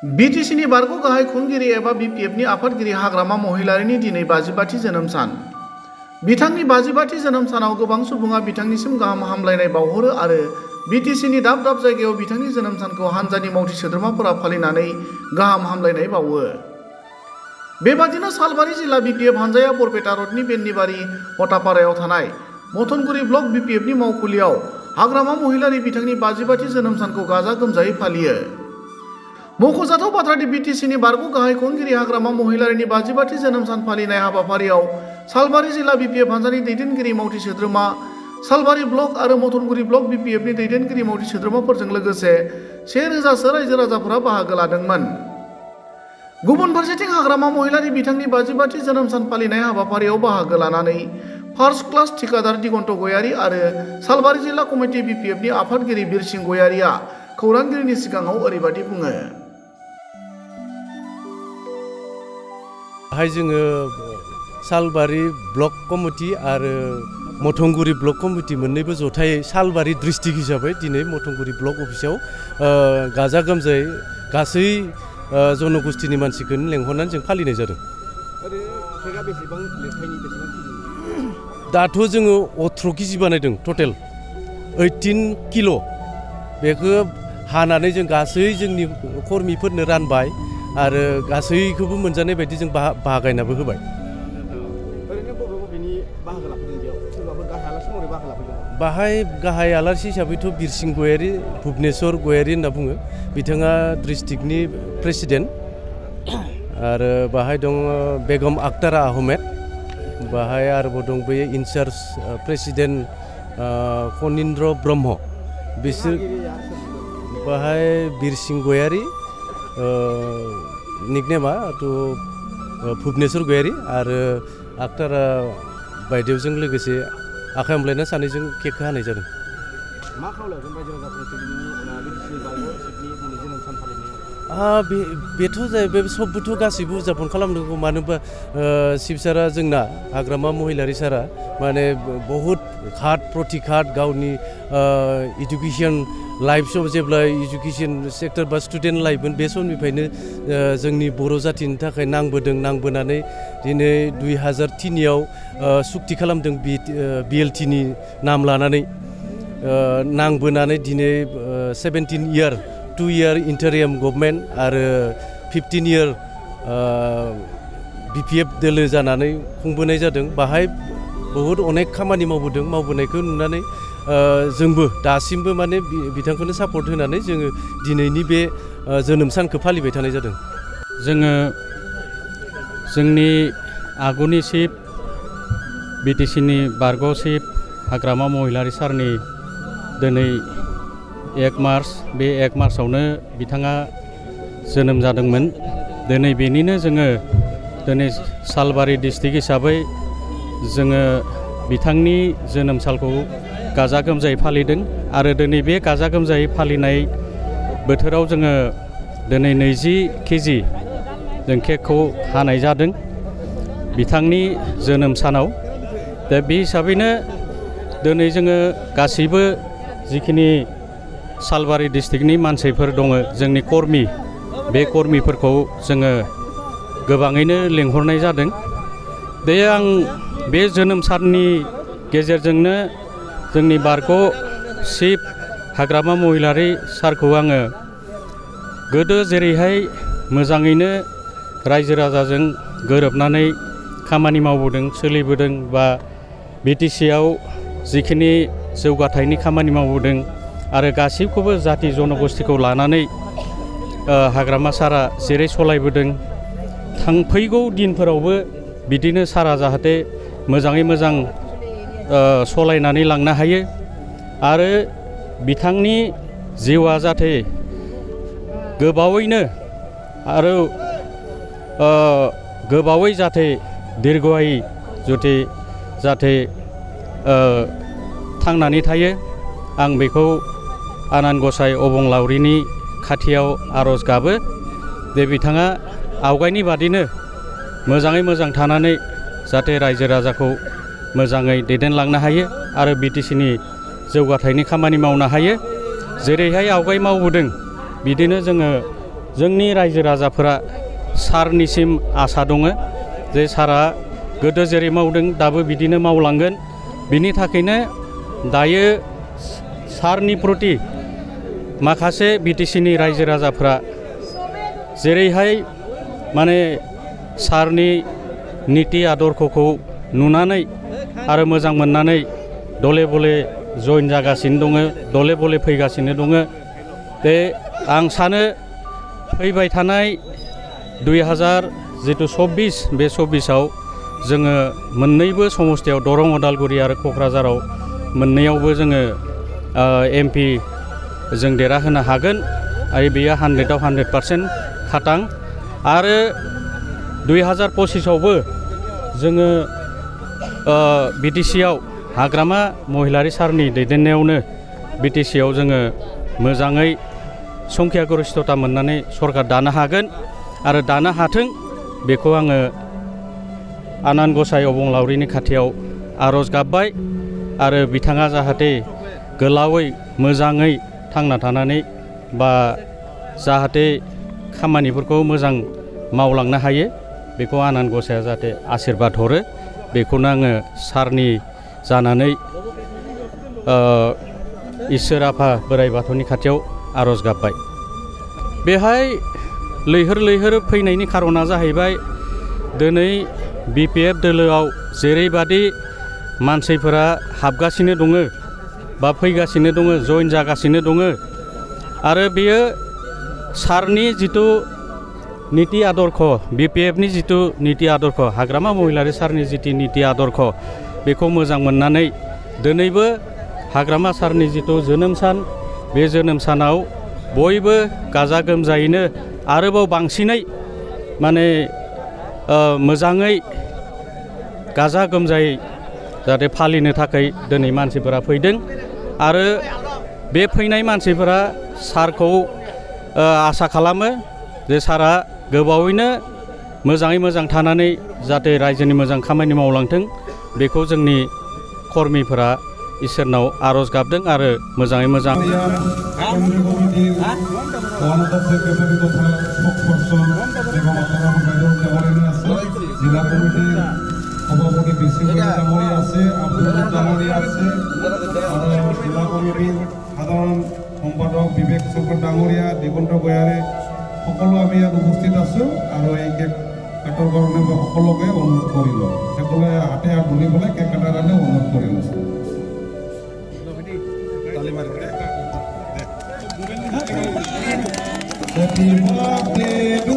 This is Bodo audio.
बिटिसिनि बारग' गाहाय खुंगिरि एबा बिपिएफनि आफादगिरि हाग्रामा महिलारिनि दिनै 55थि जोनोम सान। बिथांनि 55थि जोनोम सानाव गोबां सुबुङा बिथांनिसिम गाहाम हामलायनाय बावहरो आरो बिटिसिनि दाब दाब जायगायाव बिथांनि जोनोम सानखौ हानजानि मावथि सोद्रोमाफोरा फालिनानै गाहाम हामलायनाय बावो। बेबादिनो सालबारि जिल्ला बिपिएफ हानजाया बरपेटा रडनि बेन्निबारि हटापारायाव थानाय मथनगुरि ब्लक बिपिएफनि मावखुलियाव हाग्रामा महिलारि बिथांनि 55थि जोनोम सानखौ गाजा गोमजायै फालियो। मख'जाथाव बाथ्रादि बिटिसिनि बारग' गाहाय खुंगिरि हाग्रामा महिलारिनि 55थि जोनोम सान फालिनाय हाबाफारियाव सालबारि जिल्ला बिपिएफ हानजानि दैदेनगिरि मावथि सोद्रोमा, सालबारि ब्लक आरो मथनगुरि ब्लक बिपिएफनि दैदेनगिरि मावथि सोद्रोमाफोरजों लोगोसे 1000 सो रायजो राजाफोरा बाहागो लादोंमोन। गुबुन फारसेथिं हाग्रामा महिलारि बिथांनि 55थि जोनोम सान फालिनाय हाबाफारियाव बाहागो लानानै फार्स्ट क्लास थिकादार दिगन्त गयारि आरो सालबारि जिल्ला कमिटि बिपिएफनि आफादगिरि बिरसिं गयारिया खौरांगिरिनि सिगाङाव ओरैबादि बुङो। जोङो सालबारि ब्लक कमिटि आरो मथंगुरि ब्लक कमिटि मोननैबो जथायै सालबारि डिस्ट्रिक्ट हिसाबै दिनै मथंगुरि ब्लक अफिसाव गाजा गोमजायै गासै जनगोष्ठीनि मानसिखौनो लेंहरनानै जों फालिनाय जादों। दाथ' जोङो 18 केजि बानायदों टटेल 18 किल'। बेखौ हानानै जों गासै जोंनि कर्मिफोरनो रानबाय आरो गासैखौबो मोनजानाय बायदि जों बाहागायनाबो होबाय। बाहाय गाहाय आलासि हिसाबैथ' बिरसिं गयारि, भुबनेश्वर गयारि होनना बुङो। बिथाङा डिस्ट्रिक्टनि प्रेसिडेन्ट। आरो बाहाय दं बेगम आक्तारा आहमेद। बाहाय आरोबाव दं बे इनचार्ज प्रेसिडेन्ट कनिन्द्र ब्रह्म। बिसोर बाहाय बिरसिं गयारि, निकनेमा भुबनेश्वर गयारि आरो आक्तारा बायदेवजों लोगोसे आखाइ हमलायना सानैजों केकखौ हानाय जादों। मा खावलायगोन रायजो बेथ' जाहैबाय सबबोथ' गासैबो उदजापन खालामनांगौ। मानो होनबा शिब सारा जोंना हाग्रामा महिलारि सारा माने बहुद घाट प्रतिघात गावनि इडुकेसन लाइफआव जेब्ला इडुकेसन सेक्टर बा स्टुडेन्ट लाइफमोन बे समनिफ्रायनो जोंनि बर' जाथिनि थाखाय नांबोनानै दिनै 2003 सुक्ति खालामदों BLTनि नाम लानानै नांबोनानै दिनै 17 इयार 2 इयार इन्टारियाम गभर्नमेन्ट आरो 15 इयार बिपिएफ दोलो जानानै खुंबोनाय जादों। बाहाय बहुद अनेक खामानि मावबोनायखौ नुनानै जोंबो दासिमबो माने बिथांखौनो सापर्ट होनानै जोङो दिनैनि बे जोनोम सानखौ फालिबाय थानाय जादों। जोङो जोंनि आगुनि चिफ बिटिसिनि बारग' चिफ हाग्रामा महिलारि सारनि दिनै 1 मार्च बे 1 मार्चआवनो बिथाङा जोनोम जादोंमोन। दिनै बेनिनो जोङो दिनै सालबारि डिस्ट्रिक्ट हिसाबै जोङो बिथांनि जोनोम सानखौ गाजा गोमजायै फालिदों आरो दिनै बे गाजा गोमजायै फालिनाय बोथोराव जोङो दिनै 20 केजि जों केकखौ हानाय जादों बिथांनि जोनोम सानाव। दा बे हिसाबैनो दिनै जोङो गासैबो जिखिनि सालबारि डिस्ट्रिक्टनि मानसिफोर दङ जोंनि कर्मि, बे कर्मिफोरखौ जोङो गोबाङैनो लेंहरनाय जादों। आं बे जोनोम साननि गेजेरजोंनो जोंनि बारग' चिफ हाग्रामा महिलारि सारखौ आङो गोदो जेरैहाय मोजाङैनो रायजो राजाजों गोरोबनानै खामानि मावबोदों, सोलिबोदों बा बिटिसिआव जिखिनि जौगाथायनि खामानि मावबोदों आरो गासैखौबो जाति जनगोष्ठीखौ लानानै हाग्रामा सारा जेरै सलायबोदों फैगौ दिनफोरावबो बिदिनो सारा जाहाथे मोजाङै मोजां सलायनानै लांनो हायो आरो बिथांनि जिउआ जाहाथे गोबावैनो आरो गोबावै जाहाथे दीर्घायु जाहाथे थांनानै थायो। आं बेखौ आनान गसाइ अबंलावरिनि खाथियाव आर'ज गाबो जे बिथाङा आवगायनि बादिनो मोजाङै मोजां थानानै जाहाथे रायजो राजाखौ मोजाङै दैदेनलांनो हायो आरो बिटिसिनि जौगाथायनि खामानि मावनो हायो। जेरैहाय आवगाय मावबोदों बिदिनो जोङो जोंनि रायजो राजाफोरा सारनिसिम आसा दङ जे सारा गोदो जेरै मावदों दाबो बिदिनो मावलांगोन। बिनि थाखायनो दायो सारनि प्रति माखासे बिटिसिनि रायजो राजाफ्रा जेरैहाय माने सारनि नीति आदर्शखौ नुनानै आरो मोजां मोननानै दले बले जइन जागासिनो दङ, दले बले फैगासिनो दङ। बे आं सानो फैबाय थानाय 2024 बे 24आव जोङो मोननैबो समस्थियाव दरं उदालगुरि आरो क'क्राझाराव मोननैयावबो जोङो MP जों देरहाहोनो हागोन आरो बेयो 100आव 100% खाटां। आरो 2025आवबो जोङो BTCआव हाग्रामा महिलारि सारनि दैदेननायावनो BTCआव जोङो मोजाङै संख्या गरिष्ठता मोननानै सरकार दानो हागोन आरो दानो हाथों बेखौ आङो आनान गसाइ अबंलावरिनि खाथियाव आर'ज गाबबाय। आरो बिथाङा जाहाथे गोलावै मोजाङै थांना थानानै बा जाहाथे खामानिफोरखौ मोजां मावलांनो हायो बेखौ आनान गसाइया जाहाथे आशीर्बाद हरो बेखौनो आङो सारनि जानानै इसोर आफा बोराइ बाथौनि खाथियाव आर'ज गाबबाय। बेहाय लैहोर लैहोर फैनायनि खारना जाहैबाय दिनै BPF दोलोआव जेरैबादि मानसिफोरा हाबगासिनो दङ बा फैगासिनो दङ, जइन जागासिनो दङ आरो बेयो सारनि जिथु नीति आदर्श BPFनि जिथु नीति आदर्श हाग्रामा महिलारि सारनि जिथु नीति आदर्श बेखौ मोजां मोननानै दिनैबो हाग्रामा सारनि जिथु जोनोम सान बे जोनोम सानाव बयबो गाजा गोमजायैनो आरोबाव बांसिनै माने मोजाङै गाजा गोमजायै जाहाथे फालिनो थाखाय दिनै मानसिफोरा फैदों। आरो बे फैनाय मानसिफोरा सारखौ आसा खालामो जे सारा गोबावैनो मोजाङै मोजां थानानै जाहाथे रायजोनि मोजां खामानि मावलांथों बेखौ जोंनि कर्मिफोरा इसोरनाव आर'ज गाबदों आरो मोजाङै मोजां जिला कमिटिर सभापति बिसिंह डांगरिया আছে, আব্দুল ডাঙরিয়া আছে আৰু জিলা কমিটিৰ সাধাৰণ সম্পাদক বিবেক চক্ৰ ডাঙরিয়া, দিগন্ত গয়াৰে সকলো আমি ইয়াত উপস্থিত আছোঁ আৰু এই কেক কাটাৰ কাৰণে মই সকলোকে অনুৰোধ কৰিলোঁ। সকলোৱে হাতে হাত ধৰি পেলাই কেক কাটাৰ কাৰণে অনুৰোধ কৰি আছোঁ। Happy birthday to